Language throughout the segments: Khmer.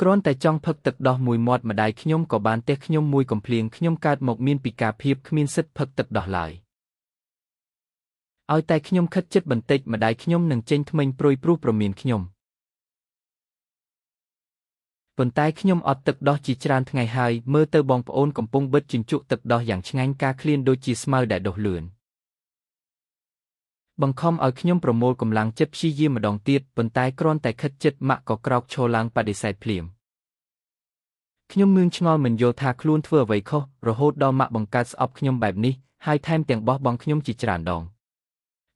គ្រាន់តែចង់ផឹកទឹកដោះមួយមាត់ម្ដាយខ្ញុំក៏បានទះខ្ញុំមួយកំភ្លៀងខ្ញុំកើតមកមានពិការភាពគ្មានសិទ្ធិផឹកទឹកដោះឡើយឲ្យតែខ្ញុំខិតជិតបន្តិចម្ដាយខ្ញុំនឹងចេញធ្មេញព្រុយព្រោះព្រមានខ្ញុំប៉ុន្តែខ្ញុំអត់ទឹកដោះជាច្រើនថ្ងៃហើយមើលទៅបងប្អូនកំពុងបិទជញ្ជក់ទឹកដោះយ៉ាងឆ្ងាញ់ការឃ្លានដូចជាស្មៅដែលដុះលឿនបង្ខំឲ្យខ្ញុំប្រមូលកម្លាំងចិត្តព្យាយាមម្ដងទៀតប៉ុន្តែគ្រាន់តែខិតជិតម៉ាក់ក៏ក្រោកឈរឡើងបដិសេធភ្លាមខ្ញុំងឿងឆ្ងល់មិនយល់ថាខ្លួនធ្វើអ្វីខុសរហូតដល់ម៉ាក់បង្កើតស្អប់ខ្ញុំបែបនេះហើយថែមទាំងបោះបង់ខ្ញុំជាច្រើនដង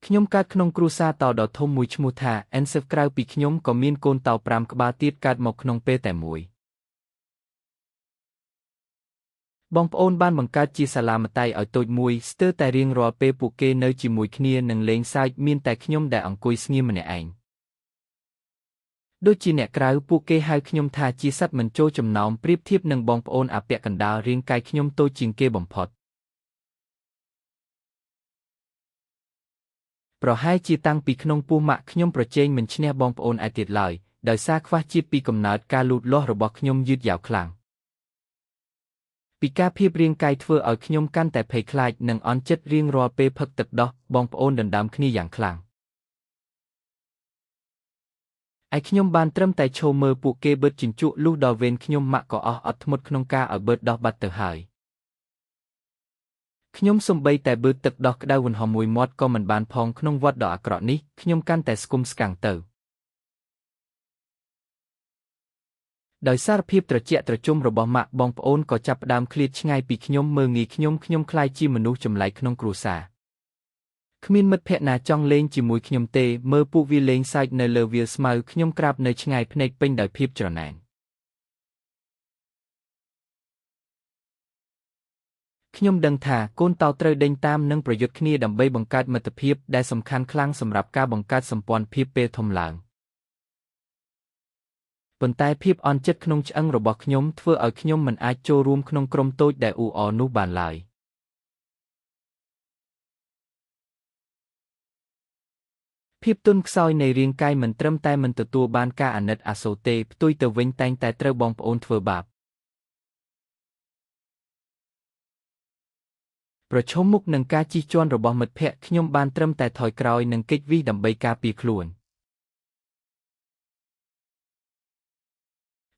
ខ្ញុំកើតក្នុងគ្រួសារតោដ៏ធំមួយឈ្មោះថាអេនសេហ្វក្រៅពីខ្ញុំក៏មានកូនតោ5ក្បាលទៀតកើតមកក្នុងពេលតែមួយបងប្អូនបានបង្កើតជាសាលាមតៃឲ្យតូចមួយស្ទើរតែរៀងរាល់ពេលពួកគេនៅជាមួយគ្នានិងលេងសើចមានតែខ្ញុំដែលអង្គុយស្ងៀមម្នាក់ឯងដូចជាអ្នកក្រៅពួកគេហៅខ្ញុំថាជាសត្វមិនចូលចំណោមប្រៀបធៀបនឹងបងប្អូនអាពាក់កណ្ដាលរាងកាយខ្ញុំតូចជាងគេបំផុតប្រហែលជាតាំងពីក្នុងពោះម៉ាក់ខ្ញុំប្រជែងមិនឈ្នះបងប្អូនឯទៀតឡើយដោយសារខ្វះជាតិពីកំណើតការលូតលាស់របស់ខ្ញុំយឺតយ៉ាវខ្លាំងពិការភាពរាងកាយធ្វើឲ្យខ្ញុំកាន់តែភ័យខ្លាចនិងអន់ចិត្តរៀងរាល់ពេលផឹកទឹកដោះបងប្អូនដណ្ដើមគ្នាយ៉ាងខ្លាំងឯខ្ញុំបានត្រឹមតែឈរមើលពួកគេបឺតជញ្ជក់លុះដល់វេនខ្ញុំម៉ាក់ក៏អស់អត់ធ្មត់ក្នុងការឲ្យបឺតដោះបាត់ទៅហើយខ្ញុំសំបីតែបឺតទឹកដោះក្តៅវណ្ហមួយមាត់ក៏មិនបានផងក្នុងវត្តដ៏អាក្រក់នេះខ្ញុំកាន់តែស្គមស្កាំងទៅដោយសារភាពត្រជាក់ត្រជុំរបស់ម៉ាក់បងប្អូនក៏ចាប់ផ្ដើមឃ្លាតឆ្ងាយពីខ្ញុំមើលងាយខ្ញុំខ្ញុំក្លាយជាមនុស្សចម្លែកក្នុងគ្រួសារគ្មានមិត្តភក្តិណាចង់លេងជាមួយខ្ញុំទេមើលពួកវាលេងសើចនៅលើវាលស្មៅខ្ញុំក្រាបនៅឆ្ងាយភ្នែកពេញដោយភាពច្រណែនខ្ញុំដឹងថាកូនតោត្រូវដេញតាមនិងប្រយុទ្ធគ្នាដើម្បីបង្កើតមិត្តភាពដែលសំខាន់ខ្លាំងសម្រាប់ការបង្កើតសម្ព័ន្ធភាពពេលធំឡើងប៉ុន្តែភាពអន់ចិត្តក្នុងឆ្អឹងរបស់ខ្ញុំធ្វើឲ្យខ្ញុំមិនអាចចូលរួមក្នុងក្រុមតូចដែលអ៊ូអរនោះបានឡើយភាពទន់ខ្សោយនៃរាងកាយមិនត្រឹមតែមិនទទួលបានការអាណិតអាសូរទេផ្ទុយទៅវិញតែងតែត្រូវបងប្អូនធ្វើបាបប្រឈមមុខនឹងការជិះជាន់របស់មិត្តភក្តិខ្ញុំបានត្រឹមតែថយក្រោយនិងគេចវេះដើម្បីការពារខ្លួន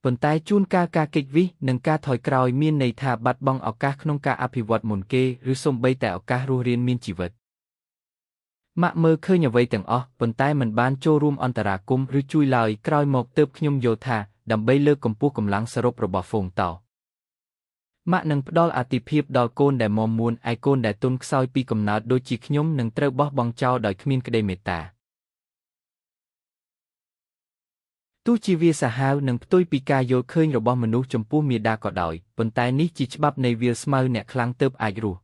ប៉ុន្តែជួនកាលការគេចវេះនិងការថយក្រោយមានន័យថាបាត់បង់ឱកាសក្នុងការអភិវឌ្ឍមុនគេឬសូម្បីតែឱកាសរស់រានមានជីវិតម៉ាក់មើលឃើញអ្វីទាំងអស់ប៉ុន្តែមិនបានចូលរួមអន្តរាគមន៍ឬជួយឡើយក្រោយមកទើបខ្ញុំយល់ថាដើម្បីលើកកម្ពស់កម្លាំងសរុបរបស់ហ្វូងតោម៉ាក់នឹងផ្ដល់អាទិភាពដល់កូនដែលមាំមួនឯកូនដែលទន់ខ្សោយពីកំណើតដូចជាខ្ញុំនឹងត្រូវបោះបង់ចោលដោយគ្មានក្តីមេត្តាទោះជាវាសាហាវនិងផ្ទុយពីការយល់ឃើញរបស់មនុស្សចំពោះមាតាក៏ដោយប៉ុន្តែនេះជាច្បាប់នៃវាលស្មៅអ្នកខ្លាំងទើបអាចរស់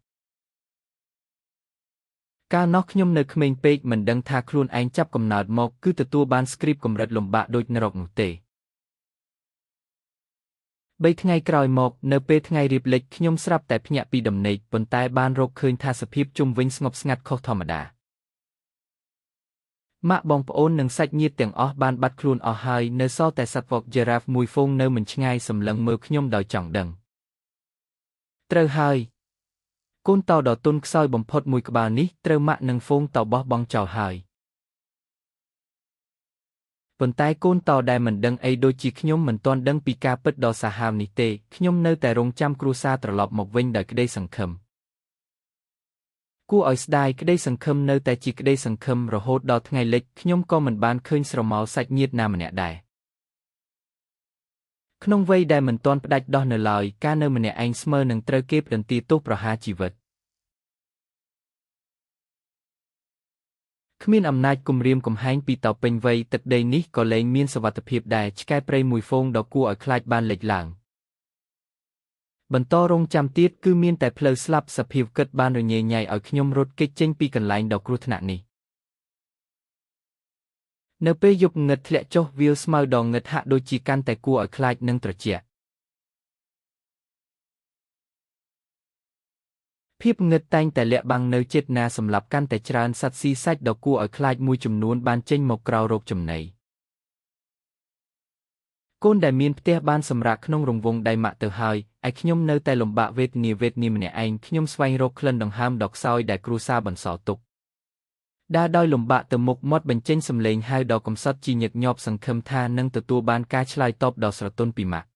កាលនោះខ្ញុំនៅក្មេងពេកមិនដឹងថាខ្លួនឯងចាប់កំណើតមកគឺទទួលបានស្គ្រីបកម្រិតលំបាកដូចនរកនោះទេ3ថ្ងៃក្រោយមកនៅពេលថ្ងៃរៀបលិចខ្ញុំស្រាប់តែភ្ញាក់ពីដំណេកប៉ុន្តែបានរកឃើញថាសភាពជុំវិញស្ងប់ស្ងាត់ខុសធម្មតាម៉ាក់បងប្អូននិងសាច់ញាតិទាំងអស់បានបាត់ខ្លួនអស់ហើយនៅសល់តែសត្វវកជីរ៉ាហ្វមួយហ្វូងនៅមិនឆ្ងាយសម្លឹងមើលខ្ញុំដោយចង់ដឹងត្រូវហើយកូនតោដ៏ទន់ខ្សោយបំផុតមួយក្បាលនេះត្រូវម៉ាក់និងហ្វូងតោបោះបង់ចោលហើយប៉ុន្តែកូនតោដែលមិនដឹងអីដូចជាខ្ញុំមិនទាន់ដឹងពីការពិតដ៏សាហាវនេះទេខ្ញុំនៅតែរងចាំគ្រួសារត្រឡប់មកវិញដោយក្តីសង្ឃឹមគួរឲ្យស្ដាយក្តីសង្ឃឹមនៅតែជាក្តីសង្ឃឹមរហូតដល់ថ្ងៃលិចខ្ញុំក៏មិនបានឃើញស្រមោលសាច់ញាតិណាម្នាក់ដែរក្នុងវ័យដែលមិនទាន់ផ្ដាច់ដោះនៅឡើយការនៅម្នាក់ឯងស្មើនឹងត្រូវគេផ្ដន្ទាទោសប្រហារជីវិតគ្មានអំណាចគំរាមកំហែងពីតោពេញវ័យទឹកដីនេះក៏លែងមានសុវត្ថិភាពដែរឆ្កែព្រៃមួយហ្វូងដ៏គួរឲ្យខ្លាចបានលេចឡើងបន្តរងចាំទៀតគឺមានតែផ្លូវស្លាប់សភាពគិតបានរញ៉េញ៉ៃឲ្យខ្ញុំរត់គេចចេញពីកន្លែងដ៏គ្រោះថ្នាក់នេះនៅពេលយប់ងឹតធ្លាក់ចុះវាលស្មៅដ៏ងឹតហាក់ដូចជាកាន់តែគួរឲ្យខ្លាចនិងត្រជាក់ភាពងឹតតែងតែលាក់បាំងនៅចេតនាសម្លាប់កាន់តែច្រើនសត្វស៊ីសាច់ដ៏គួរឲ្យខ្លាចមួយចំនួនបានចេញមកក្រៅរកចំណី កូនដែលមានផ្ទះបានសម្រាកក្នុងរង្វង់ដៃម៉ាក់ទៅហើយឯខ្ញុំនៅតែលំបាកវេទនាម្នាក់ឯងខ្ញុំស្វែងរកក្លិនដង្ហើមដ៏ខ្សោយដែលគ្រួសារបន្សល់ទុកដើរដោយលំបាកទៅមុខមាត់បញ្ចេញសំឡេងហៅដ៏កំសត់ជាញឹកញាប់សង្ឃឹមថានឹងទទួលបានការឆ្លើយតបដ៏ស្រទន់ពីម៉ាក់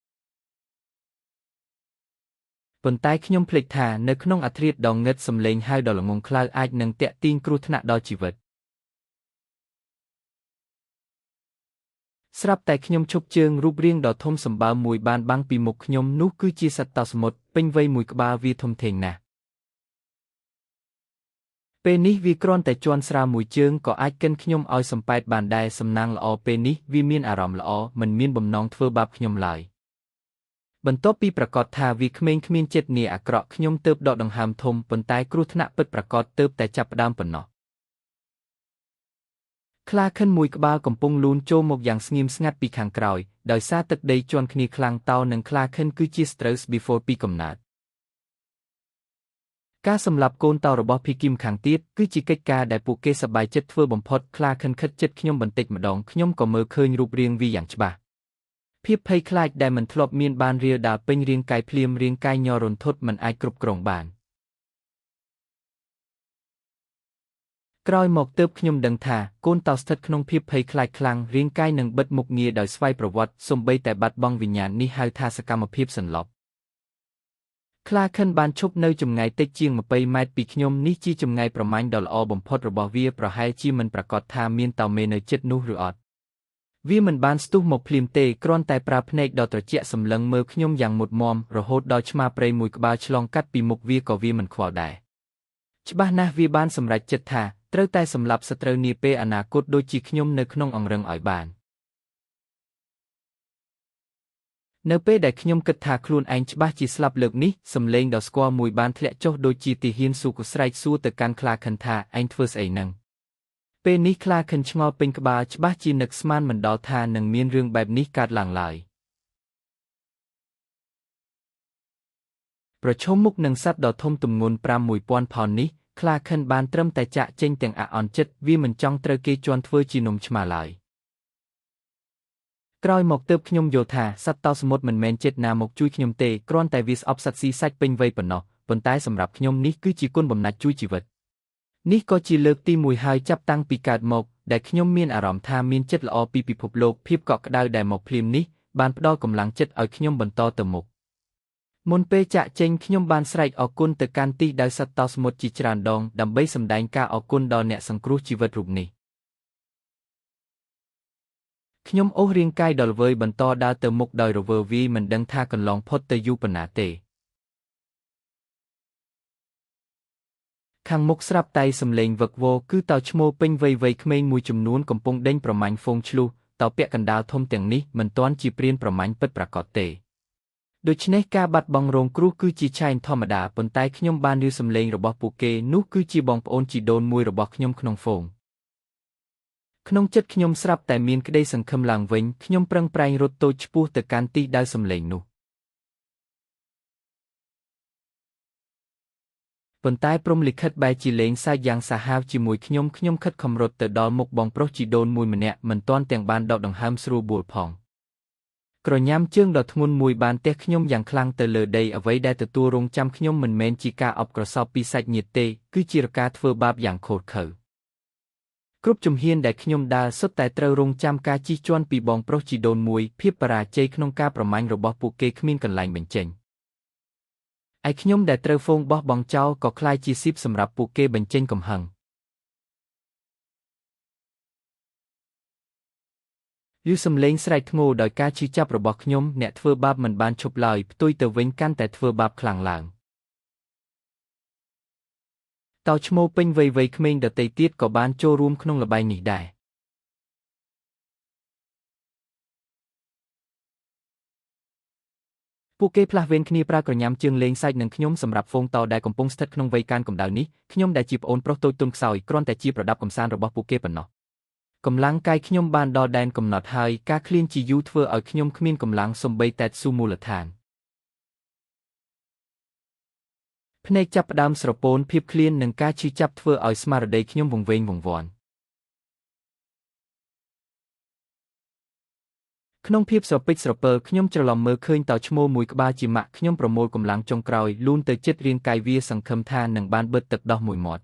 ប៉ុន្តែខ្ញុំភ្លេចថានៅក្នុងអធ្រាត្រដ៏ងឹតសំឡេងហៅដ៏ល្ងង់ខ្លៅអាចនឹងទាក់ទាញគ្រោះថ្នាក់ដល់ជីវិតស្រាប់តែខ្ញុំឈប់ជើងរូបរាងដ៏ធំសម្បើមមួយបានបាំងពីមុខខ្ញុំនោះគឺជាសត្វតោសមុទ្រពេញវ័យមួយក្បាលវាធំធេងណាស់ពេលនេះវាគ្រាន់តែជាន់ស្រាលមួយជើងក៏អាចកិនខ្ញុំឲ្យសំប៉ែតបានដែរសំណាងល្អពេលនេះវាមានអារម្មណ៍ល្អមិនមានបំណងធ្វើបាបខ្ញុំឡើយបន្ទាប់ពីប្រកាសថាវាក្មេងគ្មានចិត្តនាអាក្រក់ខ្ញុំទើបដកដង្ហើមធំប៉ុន្តែគ្រោះថ្នាក់ពិតប្រាកដទើបតែចាប់ផ្ដើមប៉ុណ្ណោះខ្លាឃិនមួយក្បាលកំពុងលូនចូលមកយ៉ាងស្ងៀមស្ងាត់ពីខាងក្រោយដោយសារទឹកដីជាន់គ្នាខ្លាំងតោនិងខ្លាឃិនគឺជា Strauss before ពីកំណើតការសម្លាប់កូនតោរបស់ភីគីមខាងទៀតគឺជាកិច្ចការដែលពួកគេសប្បាយចិត្តធ្វើបំផុតខ្លាឃិនខិតចិត្តខ្ញុំបន្តិចម្ដងខ្ញុំក៏មើលឃើញរូបរាងវាយ៉ាងច្បាស់ភាពភ័យខ្លាចដែលមិនធ្លាប់មានបានរាលដាលពេញរាងកាយភ្លាមរាងកាយញ័ររន្ធត់មិនអាចគ្រប់គ្រងបានក្រោយមកទើបខ្ញុំដឹងថាកូនតោស្ថិតក្នុងភាពភ័យខ្លាចខ្លាំងរាងកាយនឹងបិទមុខងារដោយស្វ័យប្រវត្តិសូម្បីតែបាត់បង់វិញ្ញាណនេះហៅថាសកម្មភាពសន្លប់ខ្លាឃិនបានឈប់នៅចម្ងាយតិចជាង20ម៉ែត្រពីខ្ញុំនេះជាចម្ងាយប្រមាញ់ដ៏ល្អបំផុតរបស់វាប្រហែលជាមិនប្រាកដថាមានតោមេនៅជិតនោះឬអត់វាមិនបានស្ទុះមកភ្លាមទេគ្រាន់តែប្រើភ្នែកដ៏ត្រជាក់សម្លឹងមើលខ្ញុំយ៉ាងមុតមាំរហូតដល់ឆ្មាព្រៃមួយក្បាលឆ្លងកាត់ពីមុខវាក៏វាមិនខ្វល់ដែរច្បាស់ណាស់វាបានសម្រេចចិត្តថាត្រូវតែសម្លាប់សត្រូវនាពេលអនាគតដូចជាខ្ញុំនៅក្នុងអង្រឹងឲ្យបាននៅពេលដែលខ្ញុំគិតថាខ្លួនឯងច្បាស់ជាស្លាប់លើកនេះសំឡេងដ៏ស្គាល់មួយបានធ្លាក់ចុះដូចជាទាហានស៊ូកស្រែកសួរទៅកាន់ខ្លាឃិនថាឯងធ្វើស្អីនឹងពេលនេះខ្លាឃិនឆ្ងល់ពេញក្បាលច្បាស់ជានឹកស្មានមិនដល់ថានឹងមានរឿងបែបនេះកើតឡើងឡើយប្រឈមមុខនឹងសត្វដ៏ធំទម្ងន់ 5000 ផោននេះខ្លាឃិនបានត្រឹមតែចាក់ចេញទាំងអាក់អន់ចិត្តវាមិនចង់ត្រូវគេជន់ធ្វើជានំឆ្មាឡើយក្រោយមកទើបខ្ញុំយល់ថាសត្វតោសមុទ្រមិនមែនចិត្តណាមកជួយខ្ញុំទេគ្រាន់តែវាស្អប់សត្វស៊ីសាច់ពេញវ័យប៉ុណ្ណោះប៉ុន្តែសម្រាប់ខ្ញុំនេះគឺជាគុណបំណាច់ជួយជីវិតនេះក៏ជាលើកទីមួយហើយចាប់តាំងពីកើតមកដែលខ្ញុំមានអារម្មណ៍ថាមានចិត្តល្អពីពិភពលោកភាពកក់ក្ដៅដែលមកភ្លាមនេះបានផ្ដល់កម្លាំងចិត្តឲ្យខ្ញុំបន្តទៅមុខមុនពេលចាក់ចេញខ្ញុំបានស្រែកអរគុណទៅកាន់ទីដៅសត្វតោសមុទ្រជាច្រើនដងដើម្បីសម្ដែងការអរគុណដល់អ្នកសង្គ្រោះជីវិតរូបនេះខ្ញុំអូសរាងកាយដល់ល្វើយបន្តដើរទៅមុខដោយរវើវាយមិនដឹងថាកន្លងផុតទៅយូរប៉ុណ្ណាទេខាងមុខស្រាប់តែសំឡេងវឹកវរគឺតោឈ្មោលពេញវ័យក្មេងមួយចំនួនកំពុងដេញប្រមាញ់ហ្វូងឆ្លុះតោពាក់កណ្ដាលធំទាំងនេះមិនទាន់ជាព្រានប្រមាញ់ពិតប្រាកដទេដូច្នេះការបាត់បង់រងគ្រោះគឺជាឆែងធម្មតាប៉ុន្តែខ្ញុំបានឮសំឡេងរបស់ពួកគេនោះគឺជាបងប្អូនជីដូនមួយរបស់ខ្ញុំក្នុងហ្វូងក្នុងចិត្តខ្ញុំស្រាប់តែមានក្តីសង្ឃឹមឡើងវិញខ្ញុំប្រឹងប្រែងរត់តូចឆ្ពោះទៅកាន់ទីដៅសំឡេងនោះប៉ុន្តែព្រំលិខិតបែរជាលេងសើចយ៉ាងសាហាវជាមួយខ្ញុំខ្ញុំខិតខំរត់ទៅដល់មុខបងប្រុសជីដូនមួយម្នាក់មិនទាន់ទាំងបានដកដង្ហើមស្រួលបួលផងក្រញាំជើងដ៏ធ្ងន់មួយបានទះខ្ញុំយ៉ាងខ្លាំងទៅលើដីអ្វីដែលទទួលរងចាំខ្ញុំមិនមែនជាការអបក្រសោបពីសាច់ញាតិទេគឺជាការធ្វើបាបយ៉ាងឃោរឃៅគ្រប់ជំហានដែលខ្ញុំដើរសុទ្ធតែត្រូវរងចាំការជិះជាន់ពីបងប្រុសជីដូនមួយភាពបរាជ័យក្នុងការប្រមាញ់របស់ពួកគេគ្មានកន្លែងបញ្ចេញឯខ្ញុំដែលត្រូវហ្វូងបោះបង់ចោលក៏ក្លាយជាស៊ីបសម្រាប់ពួកគេបញ្ចេញកំហឹងឮសំឡេងស្រែកធ្ងោដោយការឈឺចាប់របស់ខ្ញុំអ្នកធ្វើបាបមិនបានឈប់ឡើយផ្ទុយទៅវិញកាន់តែធ្វើបាបខ្លាំងឡើងតោឈ្មោលពេញវ័យក្មេងដទៃទៀតក៏បានចូលរួមក្នុងល្បែងនេះដែរពួកគេផ្លាស់វេនគ្នាប្រើក្រញាំជើងលេងសើចនឹងខ្ញុំសម្រាប់ហ្វូងតោដែលកំពុងស្ថិតក្នុងវ័យកានកម្ដៅនេះខ្ញុំដែលជាប្អូនប្រុសតូចទន់ខ្សោយគ្រាន់តែជាប្រដាប់កម្សាន្តរបស់ពួកគេប៉ុណ្ណោះកម្លាំងកាយខ្ញុំបានដល់ដែនកំណត់ហើយការឃ្លានជាយូរធ្វើឲ្យខ្ញុំគ្មានកម្លាំងសូម្បីតែស៊ូមូលដ្ឋានភ្នែកចាប់ផ្ដើមស្រពោនភាពឃ្លាននិងការឈឺចាប់ធ្វើឲ្យស្មារតីខ្ញុំវង្វេងវង្វាន់ ក្នុងភាពស្រពេចស្រពិលខ្ញុំច្រឡំមើលឃើញតោឈ្មោលមួយក្បាលជាម៉ាក់ខ្ញុំប្រមូលកម្លាំងចុងក្រោយលូនទៅជិតរាងកាយវាសង្ឃឹមថានឹងបានបឺតទឹកដោះមួយមាត់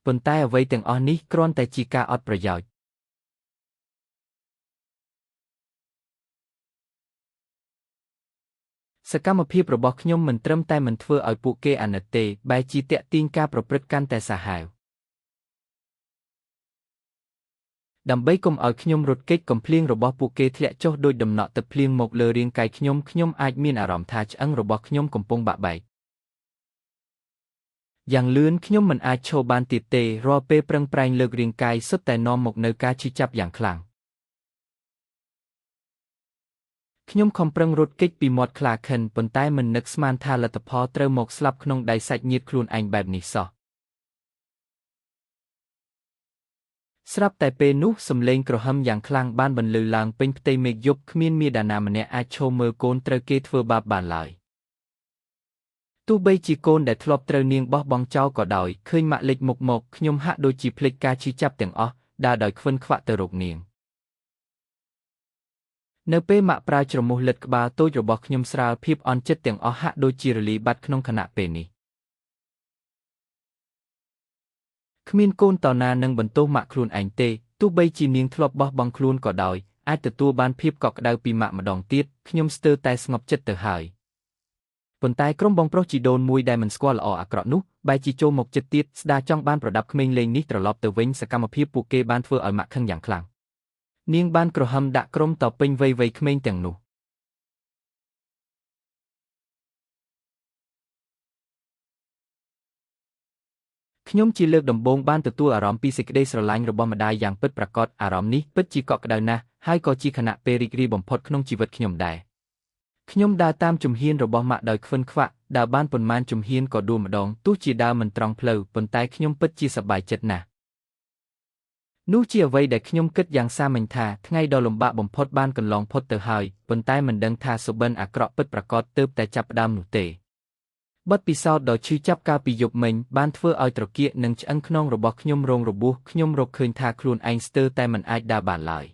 ប៉ុន្តែអ្វីទាំងអស់នេះគ្រាន់តែជាការអត់ប្រយោជន៍សកម្មភាពរបស់ខ្ញុំមិនត្រឹមតែមិនធ្វើឲ្យពួកគេអាណិតទេបែរជាទាក់ទាញការប្រព្រឹត្តកាន់តែសាហាវដើម្បីកុំឲ្យខ្ញុំរត់គេចកំភ្លៀងរបស់ពួកគេធ្លាក់ចុះដូចដំណក់ទឹកភ្លៀងមកលើរាងកាយខ្ញុំខ្ញុំអាចមានអារម្មណ៍ថាឆ្អឹងរបស់ខ្ញុំកំពុងបាក់បែកយ៉ាងលឿនខ្ញុំមិនអាចឈរបានទៀតទេរាល់ពេលប្រឹងប្រែងលើករាងកាយសុទ្ធតែនាំមកនូវការឈឺចាប់យ៉ាងខ្លាំងខ្ញុំខំប្រឹងរត់គេចពីមាត់ខ្លាឃិនប៉ុន្តែមិននឹកស្មានថាលទ្ធផលត្រូវមកស្លាប់ក្នុងដៃសាច់ញាតិខ្លួនឯងបែបនេះសោះស្រាប់តែពេលនោះសំឡេងគ្រហឹមយ៉ាងខ្លាំងបានបន្លឺឡើងពេញផ្ទៃមេឃយប់គ្មានមាតាណាម្នាក់អាចឈរមើលកូនត្រូវគេធ្វើបាបបានឡើយទោះបីជាកូនដែលធ្លាប់ត្រូវនាងបោះបង់ចោលក៏ដោយឃើញម៉ាក់លេចមុខមកខ្ញុំហាក់ដូចជាភ្លេចការឈឺចាប់ទាំងអស់ដើរដោយខ្វិនខ្វាក់ទៅរកនាងនៅពេលម៉ាក់ប្រើច្រមុះលិតក្បាលតូចរបស់ខ្ញុំស្រាលភាពអន់ចិត្តទាំងអស់ហាក់ដូចជារលាយបាត់ក្នុងខណៈពេលនេះគ្មានកូនតណានឹងបន្ទោសម៉ាក់ខ្លួនឯងទេទោះបីជានាងធ្លាប់បោះបង់ខ្លួនក៏ដោយអាចទទួលបានភាពកក់ក្ដៅពីម៉ាក់ម្ដងទៀតខ្ញុំស្ទើរតែស្ងប់ចិត្តទៅហើយប៉ុន្តែក្រុមបងប្រុសជីដូនមួយដែលមិនស្គាល់ល្អអាក្រក់នោះបែរជាចូលមកចិត្តទៀតស្ដារចង់បានប្រដាប់ក្មេងលេងនេះត្រឡប់ទៅវិញសកម្មភាពពួកគេបានធ្វើឲ្យម៉ាក់ខឹងយ៉ាងខ្លាំងនាងបានក្រហមដាក់ក្រុមតពេញវ័យក្មេងទាំងនោះខ្ញុំជាលើកដំបូងបានទទួលអារម្មណ៍ពីសេចក្តីស្រឡាញ់របស់ម្ដាយយ៉ាងពិតប្រាកដអារម្មណ៍នេះពិតជាកក់ក្ដៅណាស់ហើយក៏ជាខណៈពេលរីករាយបំផុតក្នុងជីវិតខ្ញុំដែរខ្ញុំដើរតាមជំហានរបស់ម៉ាក់ដោយខ្វិនខ្វាក់ដើរបានប៉ុន្មានជំហានក៏ដួលម្ដងទោះជាដើរមិនត្រង់ផ្លូវប៉ុន្តែខ្ញុំពិតជាសប្បាយចិត្តណាស់នោះជាអ្វីដែលខ្ញុំគិតយ៉ាងសាមញ្ញថាថ្ងៃដ៏លំបាកបំផុតបានកន្លងផុតទៅហើយប៉ុន្តែមិនដឹងថាសុបិនអាក្រក់ពិតប្រាកដទើបតែចាប់ផ្ដើមនោះទេបទពិសោធន៍ដ៏ឈឺចាប់កាលពីយប់មិញបានធ្វើឲ្យត្រគាកនិងឆ្អឹងខ្នងរបស់ខ្ញុំរងរបួសខ្ញុំរកឃើញថាខ្លួនឯងស្ទើរតែមិនអាចដើរបានឡើយ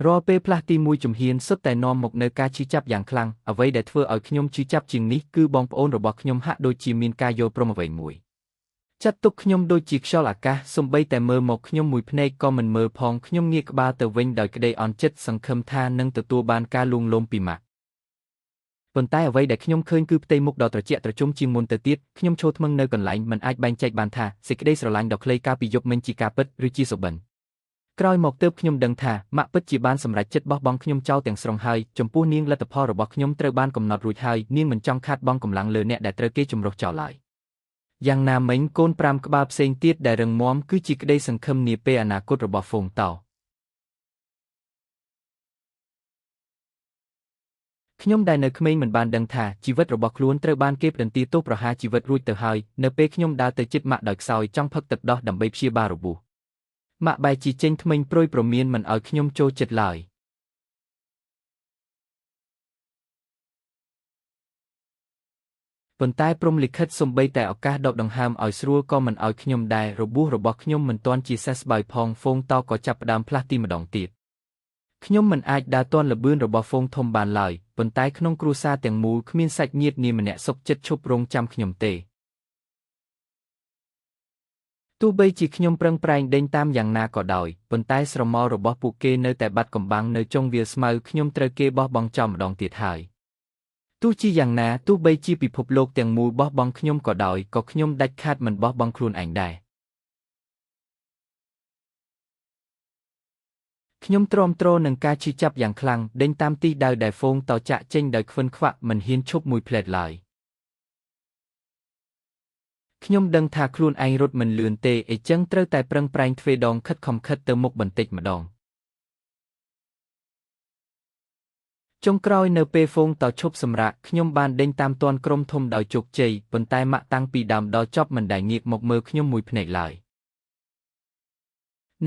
រាល់ពេលផ្លាស់ទីមួយជំហានសុទ្ធតែនាំមកនូវការឈឺចាប់យ៉ាងខ្លាំងអ្វីដែលធ្វើឲ្យខ្ញុំឈឺចាប់ជាងនេះគឺបងប្អូនរបស់ខ្ញុំហាក់ដូចជាមានការយល់ព្រមអ្វីមួយចាត់ទុកខ្ញុំដូចជាខ្យល់អាកាសសូម្បីតែមើលមកខ្ញុំមួយភ្នែកក៏មិនមើលផងខ្ញុំងាកក្បាលទៅវិញដោយក្តីអន់ចិត្តសង្ឃឹមថានឹងទទួលបានការលួងលោមពីម៉ាក់ប៉ុន្តែអ្វីដែលខ្ញុំឃើញគឺផ្ទៃមុខដ៏ត្រជាក់ត្រជុំជាងមុនទៅទៀតខ្ញុំឈរថ្មឹងនៅកន្លែងមិនអាចបែងចែកបានថាសេចក្តីស្រឡាញ់ដ៏ខ្លីកាលពីយប់មិញជាការពិតឬជាសុបិនក្រោយមកទើបខ្ញុំដឹងថាម៉ាក់ពិតជាបានសម្រេចចិត្តបោះបង់ខ្ញុំចោលទាំងស្រុងហើយចំពោះនាងលទ្ធផលរបស់ខ្ញុំត្រូវបានកំណត់រួចហើយនាងមិនចង់ខាតបង់កម្លាំងលើអ្នកដែលត្រូវគេជំរុះចោលឡើយយ៉ាងណាមិញកូន5ក្បាលផ្សេងទៀតដែលរឹងមាំគឺជាក្តីសង្ឃឹមនាពេលអនាគតរបស់ហ្វូងតោខ្ញុំដែលនៅក្មេងមិនបានដឹងថាជីវិតរបស់ខ្លួនត្រូវបានគេផ្ដន្ទាទោសប្រហារជីវិតរួចទៅហើយនៅពេលខ្ញុំដើរទៅជិតម៉ាក់ដោយខ្សោយចង់ផឹកទឹកដោះដើម្បីព្យាបាលរបួសម៉ាក់បែរជាចេញធ្មេញព្រួយព្រមានមិនឲ្យខ្ញុំចូលចិត្តឡើយប៉ុន្តែព្រហ្មលិខិតសូម្បីតែឱកាសដកដង្ហើមឲ្យស្រួលក៏មិនឲ្យខ្ញុំដែររបួសរបស់ខ្ញុំមិនទាន់ជាសះស្បើយផងហ្វូងតោក៏ចាប់ផ្ដើមផ្លាស់ទីម្ដងទៀតខ្ញុំមិនអាចដើរទាន់ល្បឿនរបស់ហ្វូងធំបានឡើយប៉ុន្តែក្នុងគ្រួសារទាំងមូលគ្មានសាច់ញាតិនាម្នាក់សុខចិត្តឈប់រងចាំខ្ញុំទេទោះបីជាខ្ញុំប្រឹងប្រែងដេញតាមយ៉ាងណាក៏ដោយប៉ុន្តែស្រមោលរបស់ពួកគេនៅតែបាត់កំបាំងនៅចុងវាលស្មៅខ្ញុំត្រូវគេបោះបង់ចោលម្ដងទៀតហើយទោះជាយ៉ាងណាទោះបីជាពិភពលោកទាំងមូលបោះបង់ខ្ញុំក៏ដោយក៏ខ្ញុំដាច់ខាតមិនបោះបង់ខ្លួនឯងដែរខ្ញុំទ្រាំទ្រនឹងការឈឺចាប់យ៉ាងខ្លាំងដេញតាមទិសដៅដែលហ្វូងតោចាក់ចេញដោយខ្វិនខ្វាក់មិនហ៊ានឈប់មួយភ្លែតឡើយខ្ញុំដឹងថាខ្លួនឯងរត់មិនលឿនទេអីចឹងត្រូវតែប្រឹងប្រែងទ្វេដងខិតខំខិតទៅមុខបន្តិចម្ដងចុងក្រោយនៅពេលហ្វូងតោឈប់សម្រាកខ្ញុំបានដេញតាមទាន់ក្រុមធំដោយជោគជ័យប៉ុន្តែម៉ាក់តាំងពីដើមដល់ចប់មិនដែលងាកមកមើលខ្ញុំមួយភ្នែកឡើយ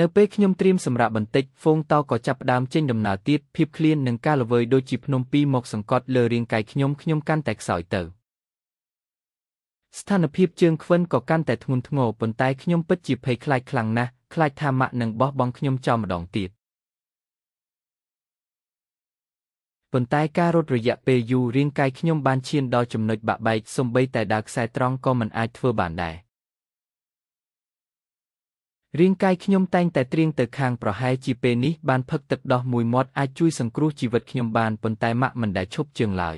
នៅពេលខ្ញុំត្រៀមសម្រាកបន្តិចហ្វូងតោក៏ចាប់ផ្ដើមចេញដំណើរទៀតភាពឃ្លាននិងការល្វើយដូចជាភ្នំពីរមកសង្កត់លើរាងកាយខ្ញុំខ្ញុំកាន់តែខ្សោយទៅស្ថានភាពជើងខ្វិនក៏កាន់តែធ្ងន់ធ្ងរប៉ុន្តែខ្ញុំពិតជាភ័យខ្លាចខ្លាំងណាស់ខ្លាចថាម៉ាក់នឹងបោះបង់ខ្ញុំចោលម្ដងទៀត ប៉ុន្តែការរត់រយៈពេលយូររាងកាយខ្ញុំបានឈានដល់ចំណុចបាក់បែកសូម្បីតែដើរខ្សែត្រង់ក៏មិនអាចធ្វើបានដែររាងកាយខ្ញុំតែងតែទ្រៀងទៅខាងប្រហែលជាពេលនេះបានផឹកទឹកដោះមួយមាត់អាចជួយសង្គ្រោះជីវិតខ្ញុំបានប៉ុន្តែម៉ាក់មិនដែលឈប់ជើងឡើយ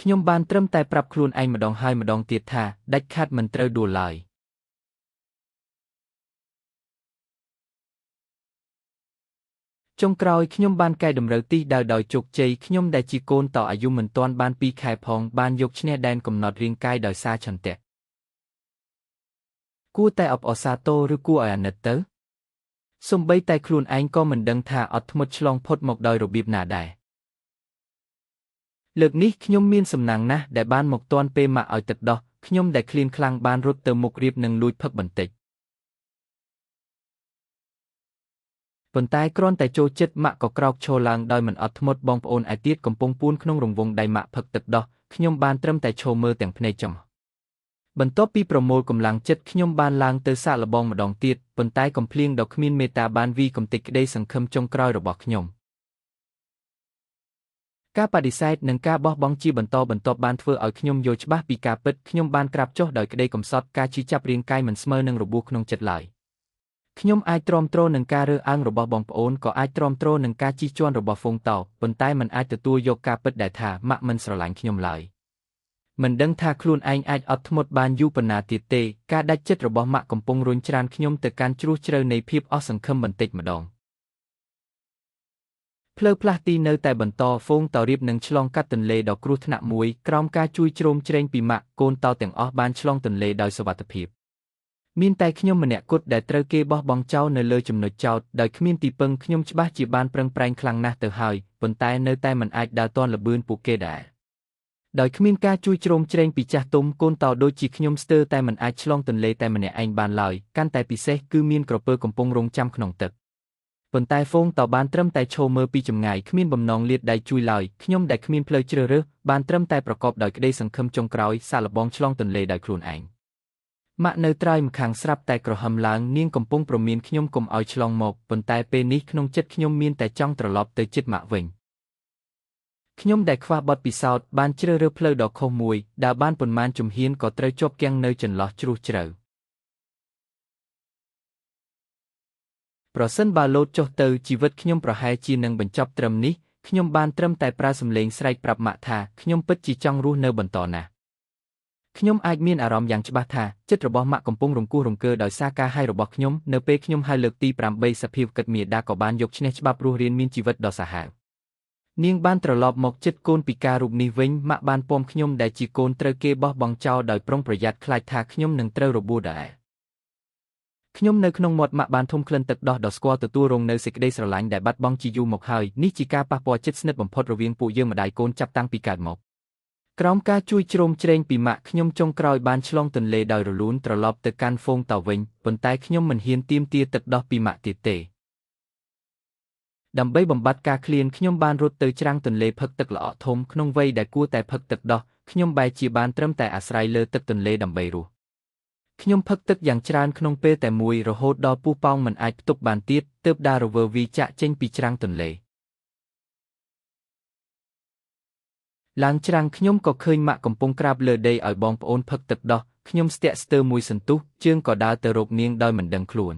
ខ្ញុំបានត្រឹមតែប្រាប់ខ្លួនឯងម្ដងហើយម្ដងទៀតថាដាច់ខាតមិនត្រូវដួលឡើយចុងក្រោយខ្ញុំបានកែតម្រូវទិសដៅដោយជោគជ័យខ្ញុំដែលជាកូនតអាយុមិនទាន់បាន2ខែផងបានយកឈ្នះដែនកំណត់រាងកាយដោយសារឆន្ទៈគួរតែអបអរសាទរឬគួរឲ្យអាណិតទៅសូម្បីតែខ្លួនឯងក៏មិនដឹងថាអត់ធ្មត់ឆ្លងផុតមកដោយរបៀបណាដែរលើកនេះខ្ញុំមានសំណាងណាស់ដែលបានមកទាន់ពេលម៉ាក់ឲ្យទឹកដោះខ្ញុំដែលឃ្លានខ្លាំងបានរត់ទៅមុខរៀបនឹងលួចផឹកបន្តិចប៉ុន្តែគ្រាន់តែចូលចិត្តម៉ាក់ក៏ក្រោកឈរឡើងដោយមិនអត់ធ្មត់បងប្អូនឯទៀតកំពុងពួនក្នុងរង្វង់ដៃម៉ាក់ផឹកទឹកដោះខ្ញុំបានត្រឹមតែឈរមើលទាំងភ្នែកចំបន្ទាប់ពីប្រមូលកម្លាំងចិត្តខ្ញុំបានឡើងទៅសាកល្បងម្ដងទៀតប៉ុន្តែកំភ្លៀងដ៏គ្មានមេត្តាបានវីកំទេចក្តីសង្ឃឹមចុងក្រោយរបស់ខ្ញុំការបដិសេធនិងការបោះបង់ជាបន្តបន្ទាប់បានធ្វើឲ្យខ្ញុំយល់ច្បាស់ពីការពិតខ្ញុំបានក្រាបចុះដោយក្តីកំសត់ការឈឺចាប់រាងកាយមិនស្មើនឹងរបួសក្នុងចិត្តឡើយខ្ញុំអាចទ្រាំទ្រនឹងការរើសអើងរបស់បងប្អូនក៏អាចទ្រាំទ្រនឹងការជិះជាន់របស់ហ្វូងតោប៉ុន្តែមិនអាចទទួលយកការពិតដែលថាម៉ាក់មិនស្រឡាញ់ខ្ញុំឡើយមិនដឹងថាខ្លួនឯងអាចអត់ធ្មត់បានយូរប៉ុណ្ណាទៀតទេការដាច់ចិត្តរបស់ម៉ាក់កំពុងរុញច្រានខ្ញុំទៅកាន់ជ្រោះជ្រៅនៃភាពអស់សង្ឃឹមបន្តិចម្ដងផ្លូវផ្លាស់ទីនៅតែបន្តហ្វូងតោរៀបនឹងឆ្លងកាត់ទន្លេដ៏គ្រោះថ្នាក់មួយក្រោមការជួយជ្រោមជ្រែងពីម៉ាក់កូនតោទាំងអស់បានឆ្លងទន្លេដោយសុវត្ថិភាពមានតែខ្ញុំម្នាក់គត់ដែលត្រូវគេបោះបង់ចោលនៅលើចំណុចចោតដោយគ្មានទីពឹងខ្ញុំច្បាស់ជាបានប្រឹងប្រែងខ្លាំងណាស់ទៅហើយប៉ុន្តែនៅតែមិនអាចដើរទាន់ល្បឿនពួកគេដែរដោយគ្មានការជួយជ្រោមជ្រែងពីចាស់ទុំកូនតោដូចជាខ្ញុំស្ទើរតែមិនអាចឆ្លងទន្លេតែម្នាក់ឯងបានឡើយកាន់តែពិសេសគឺមានក្រពើកំពុងរងចាំក្នុងទឹកប៉ុន្តែហ្វូងតោបានត្រឹមតែឈរមើលពីចម្ងាយគ្មានបំណងលាតដៃជួយឡើយខ្ញុំដែលគ្មានផ្លូវជ្រើសរើសបានត្រឹមតែប្រកបដោយក្តីសង្ឃឹមចុងក្រោយសាកល្បងឆ្លងទន្លេដោយខ្លួនឯងម៉ាក់នៅត្រើយម្ខាងស្រាប់តែក្រហមឡើងនាងកំពុងព្រមានខ្ញុំកុំឲ្យឆ្លងមកប៉ុន្តែពេលនេះក្នុងចិត្តខ្ញុំមានតែចង់ត្រឡប់ទៅជិតម៉ាក់វិញខ្ញុំដែលខ្វះបទពិសោធន៍បានជ្រើសរើសផ្លូវដ៏ខុសមួយដែលបានប៉ុន្មានជំហានក៏ត្រូវជាប់គាំងនៅចន្លោះជ្រោះជ្រៅប្រសិនបើលោតចុះទៅជីវិតខ្ញុំប្រហែលជានឹងបញ្ចប់ត្រឹមនេះខ្ញុំបានត្រឹមតែប្រើសំឡេងស្រែកប្រាប់ម៉ាក់ថាខ្ញុំពិតជាចង់រស់នៅបន្តណាស់ខ្ញុំអាចមានអារម្មណ៍យ៉ាងច្បាស់ថាចិត្តរបស់ម៉ាក់កំពុងរង្គោះរង្គើដោយសារការហៅរបស់ខ្ញុំនៅពេលខ្ញុំហៅលើកទី8សភាពគិតមាតាក៏បានយកឈ្នះច្បាប់រស់រានមានជីវិតដ៏សាហាវនាងបានត្រឡប់មកចិត្តកូនពិការរូបនេះវិញម៉ាក់បានពំខ្ញុំដែលជាកូនត្រូវគេបោះបង់ចោលដោយប្រុងប្រយ័ត្នខ្លាចថាខ្ញុំនឹងត្រូវរបួសដែរខ្ញុំនៅក្នុងមាត់ម៉ាក់បានធំក្លិនទឹកដោះដ៏ស្គាល់ទទួលរងនៅសេចក្តីស្រឡាញ់ដែលបាត់បង់ជាយូរមកហើយនេះជាការប៉ះពាល់ជិតស្និទ្ធបំផុតរវាងពួកយើងម្ដាយកូនចាប់តាំងពីកើតមកក្រោមការជួយជ្រោមជ្រែងពីម៉ាក់ខ្ញុំចុងក្រោយបានឆ្លងទន្លេដោយរលូនត្រឡប់ទៅកាន់ហ្វូងតោវិញប៉ុន្តែខ្ញុំមិនហ៊ានទាមទារទឹកដោះពីម៉ាក់ទៀតទេដើម្បីបំបត្តិការឃ្លានខ្ញុំបានរត់ទៅច្រាំងទន្លេផឹកទឹកល្អក់ធំក្នុងវ័យដែលគួរតែផឹកទឹកដោះខ្ញុំបែរជាបានត្រឹមតែអាស្រ័យលើទឹកទន្លេដើម្បីរស់ខ្ញុំផឹកទឹកយ៉ាងច្រើនក្នុងពេលតែមួយរហូតដល់ពោះប៉ោងមិនអាចផ្ទុកបានទៀតទើបដើររវើវីចាក់ចេញពីច្រាំងទន្លេឡើងច្រាំងខ្ញុំក៏ឃើញម៉ាក់កំពុងក្រាបលើដីឲ្យបងប្អូនផឹកទឹកដោះខ្ញុំស្ទាក់ស្ទើរមួយសន្ទុះជើងក៏ដើរទៅរកនាងដោយមិនដឹងខ្លួន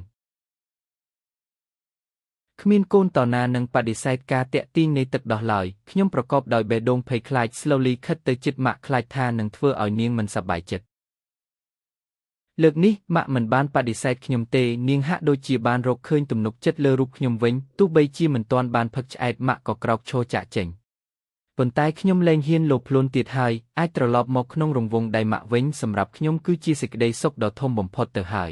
គ្មានកូនតណានឹងបដិសេធការតាក់ទាញនៃទឹកដោះឡើយខ្ញុំប្រកបដោយបេះដូងភ័យខ្លាច slowly ខិតទៅជិតម៉ាក់ខ្លាចថានឹងធ្វើឲ្យនាងមិនសប្បាយចិត្តលើកនេះម៉ាក់មិនបានបដិសេធខ្ញុំទេនាងហាក់ដូចជាបានរកឃើញទំនុកចិត្តលើរូបខ្ញុំវិញទោះបីជាមិនទាន់បានផឹកឆ្អែតម៉ាក់ក៏ក្រោកឈរចាក់ចេញប៉ុន្តែខ្ញុំលែងហ៊ានលោភលន់ទៀតហើយអាចត្រឡប់មកក្នុងរង្វង់ដៃម៉ាក់វិញសម្រាប់ខ្ញុំគឺជាសេចក្តីសុខដ៏ធំបំផុតទៅហើយ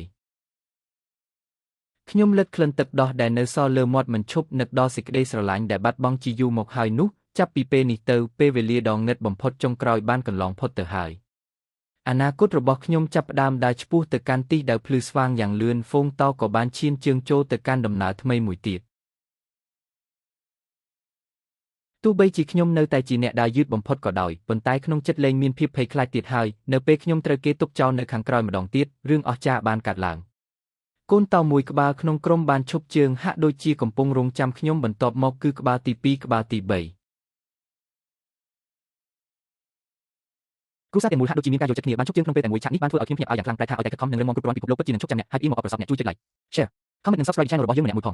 ខ្ញុំលិតក្លិនទឹកដោះដែលនៅសល់លើមាត់មិនឈប់នឹកដល់សេចក្តីស្រឡាញ់ដែលបាត់បង់ជាយូរមកហើយនោះចាប់ពីពេលនេះទៅពេលវេលាដ៏ងឹតបំផុតចុងក្រោយបានកន្លងផុតទៅហើយអនាគតរបស់ខ្ញុំចាប់ផ្ដើមដើរឆ្ពោះទៅកាន់ទិសដៅភ្លឺស្វាងយ៉ាងលឿនហ្វូងតោក៏បានឈានជើងចូលទៅកាន់ដំណើរថ្មីមួយទៀតទោះបីជាខ្ញុំនៅតែជាអ្នកដើរយឺតបំផុតក៏ដោយប៉ុន្តែក្នុងចិត្តលែងមានភាពភ័យខ្លាចទៀតហើយនៅពេលខ្ញុំត្រូវគេទុកចោលនៅខាងក្រោយម្ដងទៀតរឿងអស្ចារ្យបានកើតឡើង កូនតោមួយក្បាលក្នុងក្រុមបានឈប់ជើងហាក់ដូចជាកំពុងរង់ចាំខ្ញុំបន្ទាប់មកគឺក្បាលទី2ក្បាលទី3គ្រួសារទាំងមូលហាក់ដូចជាមានការយល់ចិត្តគ្នាបានឈប់ជើងក្នុងពេលតែមួយឆាកនេះបានធ្វើឲ្យខ្ញុំភ្ញាក់ផ្អើលយ៉ាងខ្លាំងប្រែថាឲ្យតែខិតខំនិងរឹងមាំគ្រប់គ្រាន់ពិភពលោកពិតជានឹងឈប់ចាំអ្នកហើយអ៊ីមកអបប្រសពអ្នកជួយចុច like share comment និង subscribe channel របស់យើងម្នាក់មួយផង។